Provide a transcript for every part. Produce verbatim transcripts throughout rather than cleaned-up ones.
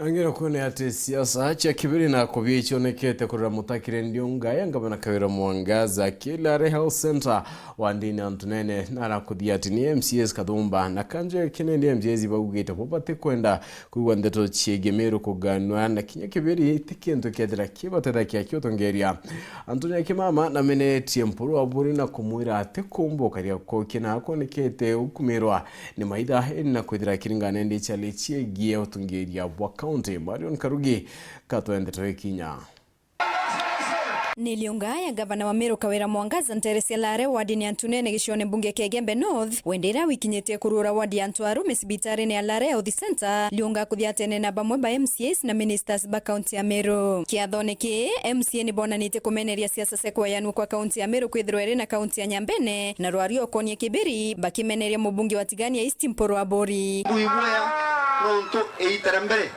Angera kwone ati siasa cia Kibiri na Kobie icionekete kurira mutakire ndiunga ya ngavana Kawira Mwangaza Kilare Health Centre wa ndini antu nene, na arakuthia ati ni M C As kathumba na kanjo ya Kennedy M C As baugite bo batikwenda kwigua ndeto ciegii Meru kuganwa, na kinya Kibiri ti kintu kiethira kibatethagia kiutongeria antu nya kimama. Namenetie Mpuru wa Buri na kumwira ati kumbukaria kukia na akonekete ukumirwa ni maitha, indi na kwithira akiringana ndi ciali ciegii utongeria bwa kaunti. Marion Karugi katwendete ikinya. Ni liunga ya ngavana wa Meru Kawira Mwangaza ntere cia Lare wardini ya Ntunene gicione mbunge kia Igembe North, wendera wikinyitie kuruura ward ya antu arume cibitarine ya Lare Health Centre, liunga kuthia tene na bamwe ba M C As na ministers ba kaunti ya Meru. Kiathone kii, M C A ni bonanitie kumeneria siasa cia kweyanua kwa kaunti ya Meru kwithirwa iri na kaunti ya Nyambene, na rwaria ukonie Kibiri, bakimeneria mubunge wa Tigania East Mpuru Aburi. Mbui bwea nontu iita ria mbere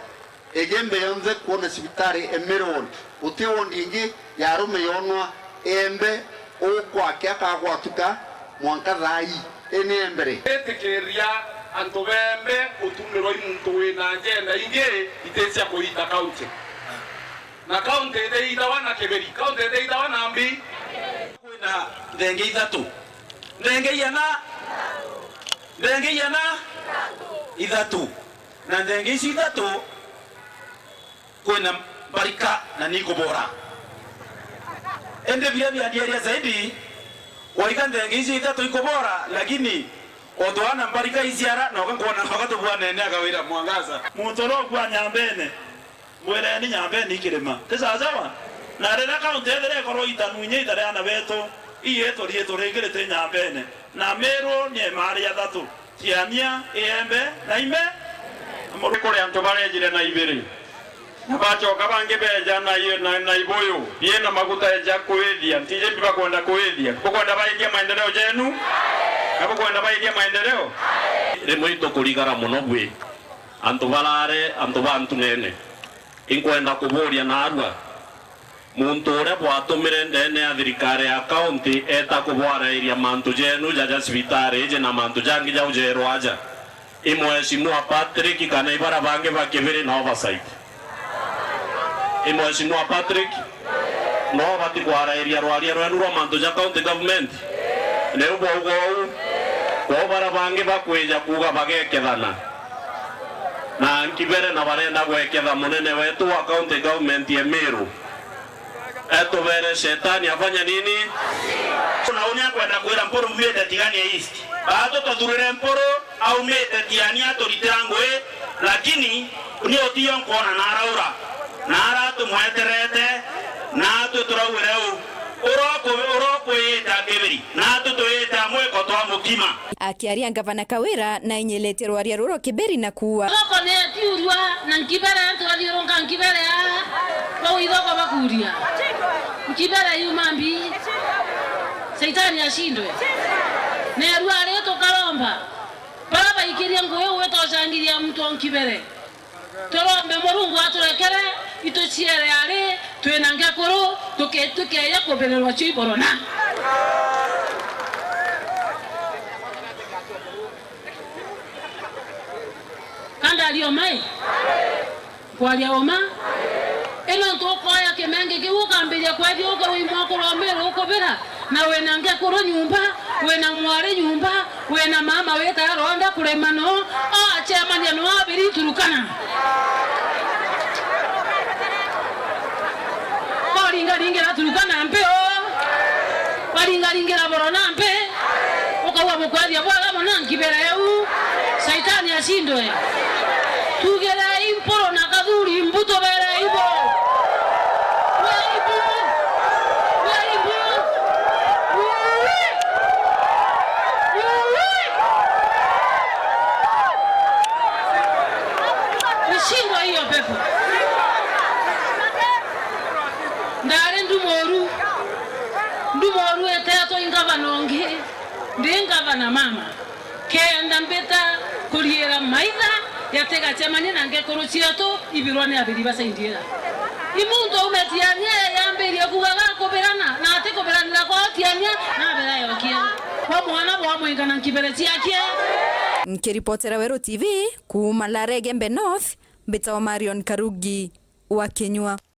Igembe yonthe kwona cibitari e Meru ward. Guti ward ingi ya arume yonwa Igembe, ukwakia kagwatuka mwanka thaa ii. Ii ni e mbere. Itikiria antu ba Igembe gutumirwa i muntu wina agenda ingi iti cia kuita kaunti. Na kaunti itiitawa na Kibiri, kaunti itiitawa na mbi. Kwina nthenge ithatu. Nthenge iana? Nthenge iana? Ithatu. Na nthenge icio ithatu, kwina mbarika na ni ikubora. Indi biria biangieria zaidi, waiga nthenge icio ithatu ikubora, lakini o twana mbarika iciara, noka nkwona noka tubwanene a Kawira Mwangaza. Muntu uria ukua Nyambene, mwireni Nyambene ikirima. Ti sawa sawa? Na riria kaunti ethira ikorwo itanu inya ita ria ana betu, ii itu riitu ringi riti Nyambene. Na Meru ni emari athatu. Tiania, Igembe, na Imbe. Kuri antu barejire na ibiri, na bacoka bangi beja na i-, na, na ibuyu biina maguta eja kwithia, ntiji mbi bakwenda kwithia. Bukwenda baikia maendeleo jenu? Na bukwenda baikia maendeleo? Rimwe itukurigara mono bwi antu barare, antu ba Ntunene. Inkwenda kuburia naarua, muntu uria bwatumire ndene ya thirikari ya kaunti eeta kubwarairia mantu jenu jaja cibitari iji na mantu jangi jau jeerwa aja, i Mheshimiwa Patrick kana i baria bangi ba Kibiri na oversight? I Mheshimiwa Patrick, no ubati kwarairia rwaria rwenu rwa mantu ja county government? Riu bwauga uu, kwou baria bangi bakwija kuuga bagekethana na Nkibere na barenda gweketha munene wetu wa county government ya Meru, etubere shetani afanya nini? Na uni akwenda kwira Mpuru mbuite Tigania East. Baatu tuthurire Mpuru, aumite Tiania aturitira ngui, lakini ni utio nkwona na araura. Na ara tumweterete, natwi turaugire uu, uria uku-, uria ukwiyita Kibiri, natwi twiyita mwiko twa mukima. Akiaria ngavana Kawira na ainyiritie rwaria ruru Kibiri na kuuga, Thoko ni etiurua na Nkibere, antu bathiurunka Nkibere aa, bau ithoko bakuuria. Nkibere yuma mbi. Shaitani ashindwe. Neerua ari tukaromba. Baria baikirie ngui uu itocangithia muntu o Nkibere. Turombe Murungu aturekere, ituciere ari, twina ngekuru, tuke-, tukeeja kubirirwa cio iborona. Ka ndaria uma i? Nkwaria uma? I nontu ukoya kimenge kiu ukambiria kwethia ukauga i mwakuru wa Meru ukubira, na wina ngekuru nyumba, wina mwari nyumba, wina mama witaga Rwanda kurima no, o acemania no abiri Turukana. Baringaringira Turukana mpi o? Baringaringira Borona mpi? Ukauga bukwethia bwega mono Nkibere eu. Shaitani ashindwe. Tugirei Mpuru na Kathuri mbu tuberei bo. Wei mbu. Wei mbu. Wei. Wei. Ishindwe hiyo pepo. Ndari ndumoru. Ndumoru etetwe i ngavana ungi. Ndi ngavana mama. Kenda mbita kuriira maitha, yatigacemania na ngekuru cietu ibirwa ni abiri bacaindiira. I muntu aume Tiania yambirie kuuga gakubirana, na ati kubiranira kwao Tiania, nabera yokie. Kwa mwana bwa mwinga na Nkibere ciakie. Nkiripotera Weru T V kuuma Lare Igembe North, Mbitawa Marion Karugi wa Kinyua.